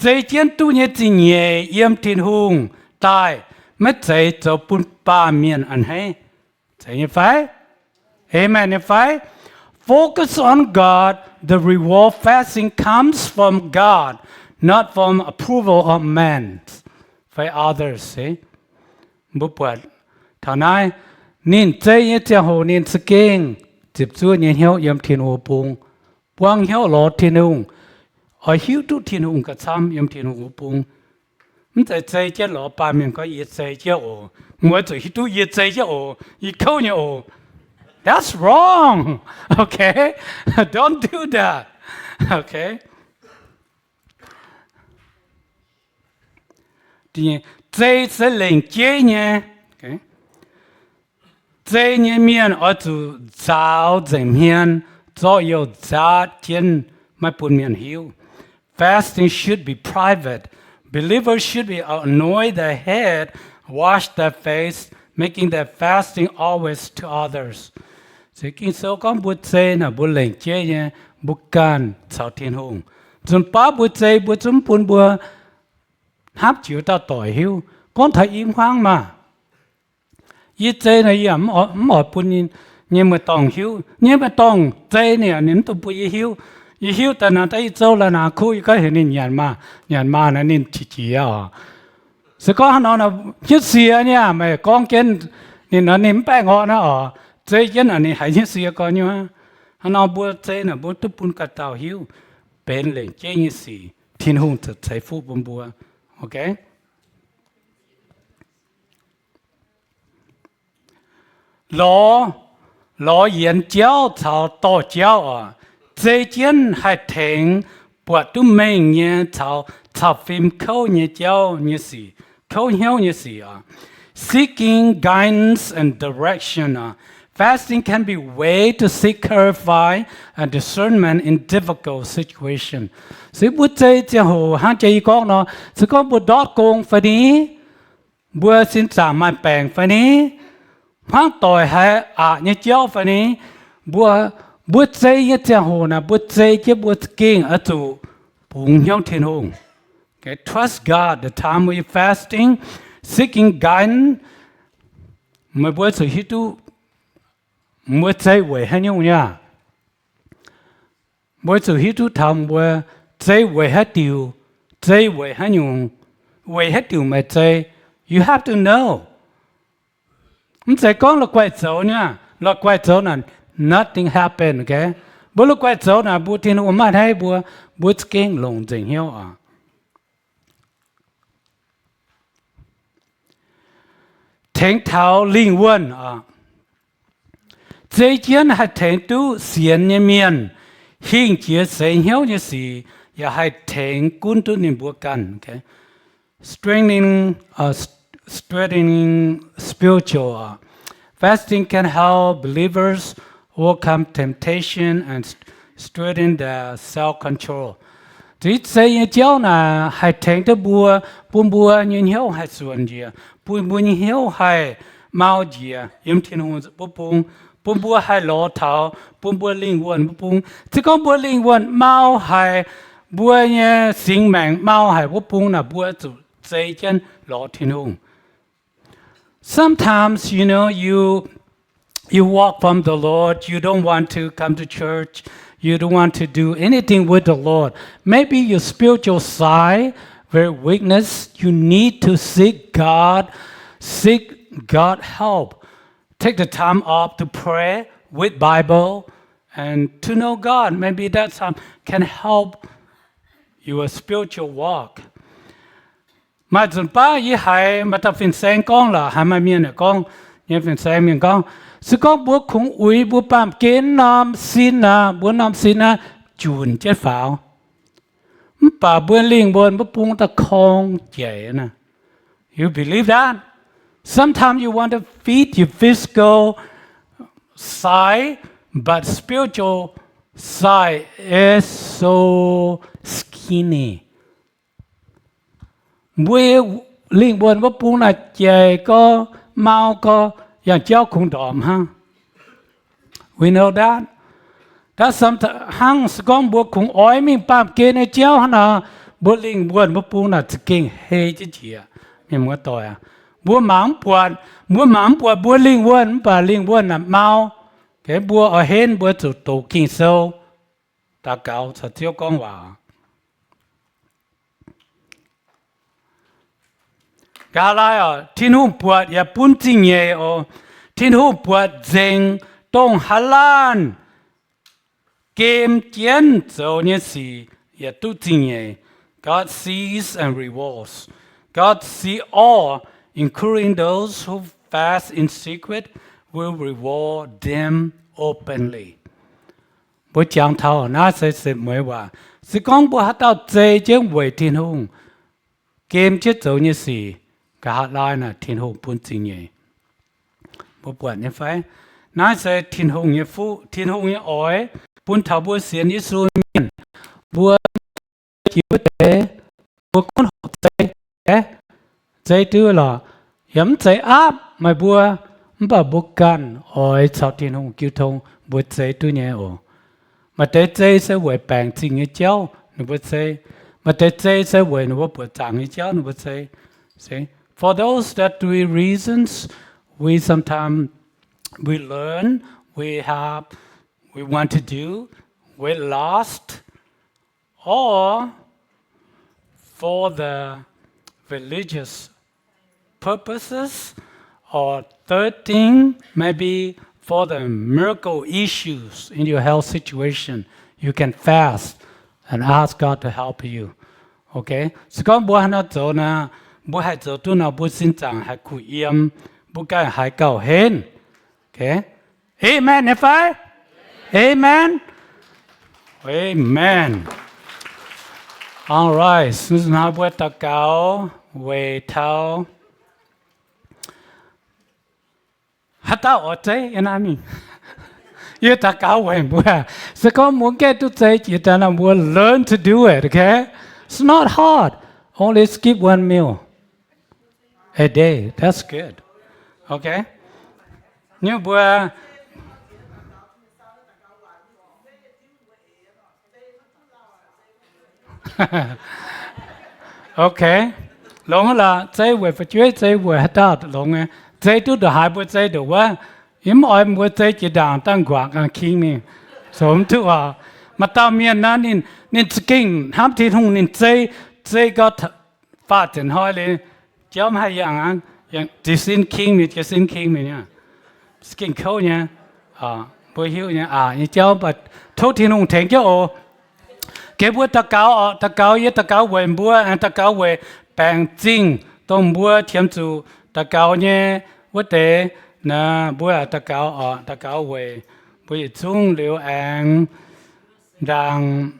Zei jienv duqv nyei zingh nyeic yiem Tin-Hungh daaih, maiv zeiz zoux bun baamh mienh a'hneiv. Zeiz nyei fai? Amen nyei fai? Focus on God, the reward fasting comes from God, not from approval of man fai others. Mbuo buatc taux naaiv, ninh zei nyei ziangh hoc ninh za'gengh ziepc zuoqv nyei hnyouv yiem Tin-Hungh bung, buang hnyouv lorz Tin-Hungh, oix hiuv duqv Tin-Hungh gauh camv yiem Tin-Hungh bung. Mv zeiz zei jienv lorz baamh mienh gorngv, yie zei jienv oc. Muoz zuqc hiuv duqv yie zei jienv oc, yie kouv nyei oc. That's wrong. Okay? Don't do that. Okay? Zei se lengc jeiv nyei. Zei nyei mienh oix zuqc nzaaux nzengc hmien, zorqv youh nzaatv jienv, maiv bun mienh hiuv. Fasting should be private. Believers should be anoint their head, wash their face, making their fasting always to others. Se Ging-Sou gorngv mbuo zei naaic mbuo lengc jeiv nyei, mbuo ganh caux Tin-Hungh. Nzunc baav mbuo zei mbuo zungv bun mbuo hnamv jiex dauh doic hiuv. Gorngv taux i hmuangv maah, yie zei naaic yie mv oix bun nyei maaih dorngh hiuv. Nyei maaih dorngh zei ninh, ninh mv dungx bun yie hiuv. Yie hiuv daaih naaic daaih i zouv la'naaic kuv yie gorngv heuc ninh nyanc maah, nyanc maah naaic ninh qiex jiez oc. Se gorngv hnangv nor, hnyouv sie nyei aac, meih gorngv jienv ninh nor ninh mv baengh orqc naaiv oc. Zei jienv naaic ninh haiz hnyouv sie gorx nyuoqv. Hnangv nor mbuo zei naaic mbuo duqv bun ganh dauh hiuv, benx lengc jeiv nyei sic. Tin-Hungh zuqc ceix fuqv bun mbuo. Lorz, lorz yienx jauv caux dorh jauv oc, zei jienv haih tengx buatc duqv mengh nyei caux cau fim kouv nyei jauv nyei sic, kouv hnyouv nyei sic oc. Seeking guidance and direction oc. Fasting can be way to seek clarify and discernment in difficult situation. Se mbuo zei ziangh hoc hnangv jiex yie gorngv nor, se gorngv mbuo ndortv gong fai ni, mbuo sin zaangc maaih baengc fai ni, hmuangv doic haiz aqc nyei jauv fai ni, mbuo, mbuo zei nyei ziangh hoc naaic mbuo zei jienv mbuo za'gengh oix zuqc bungx hnyouv Tin-Hungh. Okay, trust God the time we fasting, seeking guidance. Meih mbuo zuqc hiuv duqv mbuo zei weic haaix nyungc nyei aac. Mbuo zuqc hiuv duqv taux mbuo zei weic haaix diuc, zei weic haaix nyungc, weic haaix diuc meih zei. You have to know. Mv zeiz gorngv la'guaih zoux nyei, la'guaih zoux naaic nothing happen, okay? Mbuo la'guaih zoux naaic mbuo Tin-Hungh maiv a'hneiv mbuo, mbuo za'gengh longc nzengc hnyouv oc. Tengx taux lingh wuonh oc. Zei jienv haih tengx duqv sienx nyei mienh hingh jiex seix hnyouv nyei sic, yaac haih tengx gunv duqv ninh mbuo ganh. Strengthening, uh, strengthening spiritual, uh, fasting can help believers overcome temptation and strengthen their self-control. Zuqc zei nyei jauv naaic haih tengx duqv mbuo, bun mbuo nyei hnyouv haih suonc njiec, bun mbuo nyei hnyouv haih mau njiec yiem Tin-Hungh wuov bung, bun mbuo haih lorz taux, bun mbuo lingh wuonh wuov bung. Se gorngv mbuo lingh wuonh mau haic, mbuo nyei singx maengc mau haic wuov bung naaic, mbuo zuqc zei jienv lorz Tin-Hungh. Sometimes, you know, you, you walk from the Lord, you don't want to come to church, you don't want to do anything with the Lord. Maybe your spiritual side, very weakness, you need to seek God, seek God help. Take the time off to pray with Bible and to know God. Maybe that time can help your spiritual walk. Maaih nzunc baav yie haiz maaih dauh fin-saeng gorngv lorqc, haiz maaih mienh gorngv, nyei fin-saeng mienh gorngv, se gorngv mbuo kungx uix mbuo baamh gen norm sin aqv, mbuo norm sin aqv, junc jienv faaux. Mv baac mbuo lingh wuonh mbuo bung daaih korng jaic naaic. You believe that? Sometimes you want to feed your physical side, but spiritual side is so skinny. Mbuo lingh wuonh mbuo bung naaic jaic gorx, mau gorx, yangh jauv kungx ndorpc hnangv. We know that. Hnangv se gorngv mbuo kungx oix mingh baamh gen nyei jauv hnangv nor, mbuo lingh wuonh mbuo bung naaic za'gengh hei jienv njiec. Mienh muoz-doic aac, mbuo mangc mv buatc, mbuo mangc mv buatc mbuo lingh wuonh, mv baac lingh wuonh naaic mau. Mbuo oix henv mbuo zuqc doqc Ging-Sou, daux gaux caux Ziouv gorngv waac. Nqa'haav laai oc, Tin-Hungh buatc yaac bun zingh nyeic oc. Tin-Hungh buatc nzengc dongh haaix laanh gem jienv zoux nyei sic yaac duqv zingh nyeic. God sees and rewards. God see all, including those who fast in secret, will reward them openly. Mbuo jangx taux naaiv se setv mueiz waac. Se gorngv mbuo haaix dauh zei jienv weic Tin-Hungh, gem jienv zoux nyei sic, nqa'haav laai naaic Tin-Hungh bun zingh nyeic. Mbuo buatc nyei fai? Naaiv se Tin-Hungh nyei fuqv, Tin-Hungh nyei oix bun taux mbuo sienx Yesu mienh. Mbuo jiex wuov deix, mbuo gunv horpc zei, zei duqv lorqc, yaac mv zeiz aapv meih mbuo, mv baac mbuo ganh oix caux Tin-Hungh jiu tong, mbuo zei duqv nyei oc. Maaih deix zei se weic baengc zingh nyei jauv ninh mbuo zei. Maaih deix zei se weic ninh mbuo buoqc zaangc nyei jauv ninh mbuo zei. See, for those that three reasons, we sometimes we learn, we have, we want to do, we lost, or for the religious purposes, or third thing, maybe for the medical issues in your health situation, you can fast and ask God to help you. Okay? Se gorngv mbuo haaix nor zoux naaic, mbuo haih zoux duqv nor, mbuo sin zaangc haih kuh yiem, mbuo ganh haiz gauh henv. Okay? Amen nyei fai? Amen. Amen. All right. Hnoi mbuo daux gaux weic taux haaix dauh oix zei yiem naaiv mingh? Yie daux gaux weic mbuo. Se gorngv mbuo gaengh duqv zei jiex daaih nor, mbuo learn to do it, okay? It's not hard. Only skip one meal a day. That's good. Okay? Nyungc mbuo Okay. Longx lorqc, zei weic fu'jueiv, zei weic haaix dauh longx nyei. Zei duqv ndongc haaix mbuo zei ndongc wuov. Yie mv oix mbuo zei jiex ndaangc daaih nquaqc ganh king mingh. Zoux mv duqv oc. Maaih dauh mienh naaiv ninh, ninh za'gengh hnamv Tin-Hungh, ninh zei, zei gau faah ziepc hnoi liuz, jauv mv haih yangh aqv, jiez sin king mingh, jiez sin king mingh nyei. Za'gengh kouv nyei. Mbuo hiuv nyei aqc nyei jauv, mv baac tov Tin-Hungh tengx jienv oc. Geh mbuo daux gaux oc, daux gaux, yie daux gaux weic mbuo, daux gaux weic baengc zingh dongh mbuo qiemx zuqc daux gaux nyei wuov deix. Naaiv mbuo daux gaux oc, daux gaux weic mbuo yietc zungv liuz aengx ndaangc